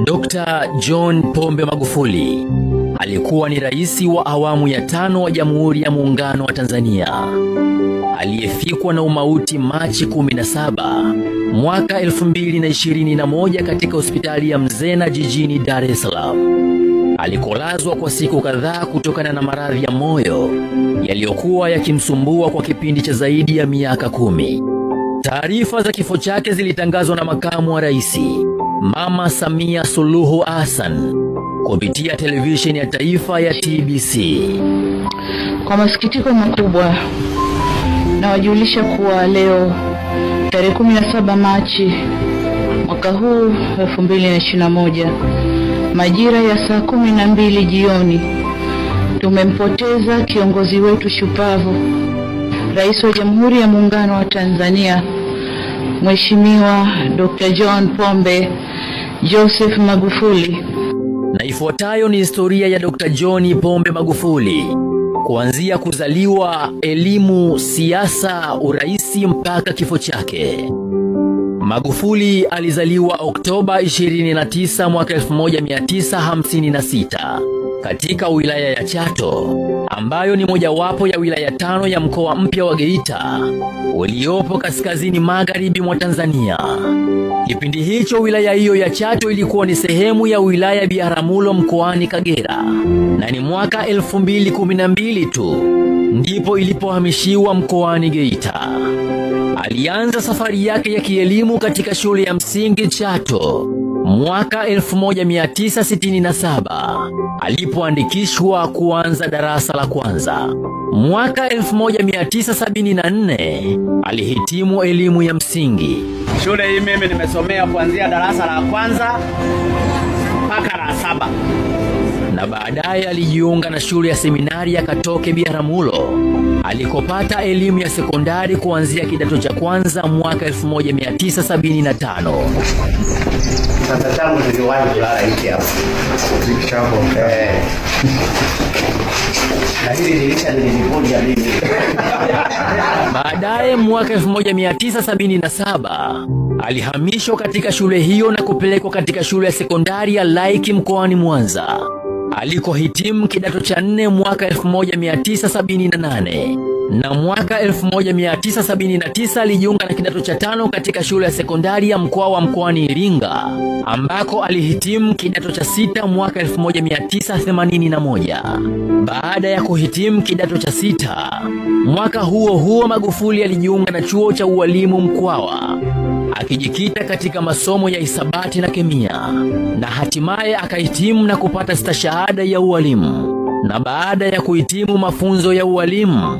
Dr. John Pombe Magufuli alikuwa ni rais wa awamu ya tano wa Jamhuri ya Muungano wa Tanzania aliyefikwa na umauti Machi 17 mwaka 2021 katika hospitali ya Mzena jijini Dar es Salaam, alikolazwa kwa siku kadhaa kutokana na maradhi ya moyo yaliyokuwa yakimsumbua kwa kipindi cha zaidi ya miaka 10. Taarifa za kifo chake zilitangazwa na makamu wa rais Mama Samia Suluhu Hassan kupitia televisheni ya taifa ya TBC. Kwa masikitiko makubwa nawajulisha kuwa leo tarehe 17 Machi mwaka huu 2021 majira ya saa 12 jioni tumempoteza kiongozi wetu shupavu, Rais wa Jamhuri ya Muungano wa Tanzania, Mheshimiwa Dr. John Pombe Joseph Magufuli. Na ifuatayo ni historia ya Dr. John Pombe Magufuli, kuanzia kuzaliwa, elimu, siasa, uraisi mpaka kifo chake. Magufuli alizaliwa Oktoba 29 mwaka 1956 katika wilaya ya Chato, ambayo ni mojawapo ya wilaya 5 ya mkoa mpya wa Geita uliopo kaskazini magharibi mwa Tanzania. Kipindi hicho wilaya hiyo ya Chato ilikuwa ni sehemu ya wilaya Biharamulo mkoani Kagera, na ni mwaka 2012 tu ndipo ilipohamishiwa mkoani Geita. Alianza safari yake ya kielimu katika shule ya msingi Chato mwaka 1967 alipoandikishwa kuanza darasa la kwanza. Mwaka 1974 alihitimu elimu ya msingi. Shule hii mimi nimesomea kuanzia darasa la kwanza mpaka la 7. Na baadaye alijiunga na shule ya seminari ya Katoke Biharamulo alikopata elimu ya sekondari kuanzia kidato cha kwanza mwaka 1975. Sasa tangu niliwahi kulala hiki hapa. Na hili dirisha nilivunja mimi. Baadaye mwaka 1977 alihamishwa katika shule hiyo na kupelekwa katika shule ya sekondari ya Laiki mkoani Mwanza alikohitimu kidato cha 4 mwaka 1978, na mwaka 1979 alijiunga na kidato cha 5 katika shule ya sekondari ya Mkwawa mkoani Iringa ambako alihitimu kidato cha 6 mwaka 1981. Baada ya kuhitimu kidato cha 6 mwaka huo huo, Magufuli alijiunga na chuo cha ualimu Mkwawa akijikita katika masomo ya hisabati na kemia, na hatimaye akahitimu na kupata stashahada ya ualimu. Na baada ya kuhitimu mafunzo ya ualimu,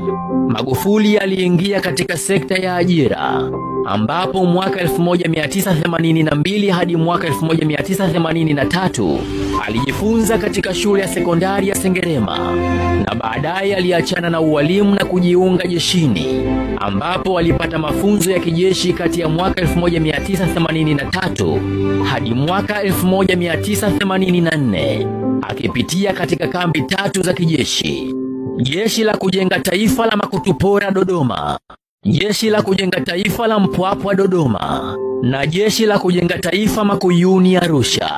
Magufuli aliingia katika sekta ya ajira ambapo mwaka 1982 hadi mwaka 1983 alijifunza katika shule ya sekondari ya Sengerema, na baadaye aliachana na ualimu na kujiunga jeshini ambapo alipata mafunzo ya kijeshi kati ya mwaka 1983 hadi mwaka 1984 akipitia katika kambi 3 za kijeshi: Jeshi la Kujenga Taifa la Makutupora Dodoma, Jeshi la Kujenga Taifa la Mpwapwa Dodoma, na Jeshi la Kujenga Taifa Makuyuni Arusha.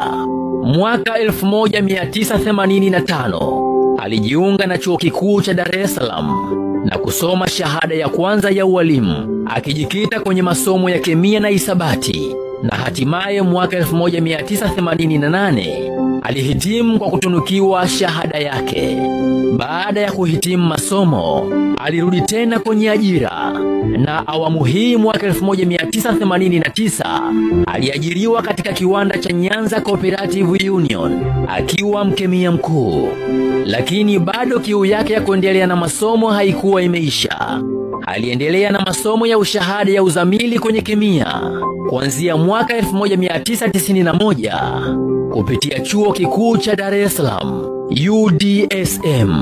Mwaka 1985 alijiunga na Chuo Kikuu cha Dar es Salaam na kusoma shahada ya kwanza ya ualimu akijikita kwenye masomo ya kemia na hisabati, na hatimaye mwaka 1988 alihitimu kwa kutunukiwa shahada yake. Baada ya kuhitimu masomo, alirudi tena kwenye ajira, na awamu hii mwaka 1989 aliajiriwa katika kiwanda cha Nyanza Cooperative Union akiwa mkemia mkuu. Lakini bado kiu yake ya kuendelea na masomo haikuwa imeisha. Aliendelea na masomo ya ushahada ya uzamili kwenye kemia kuanzia mwaka 1991 kupitia Chuo Kikuu cha Dar es Salaam UDSM.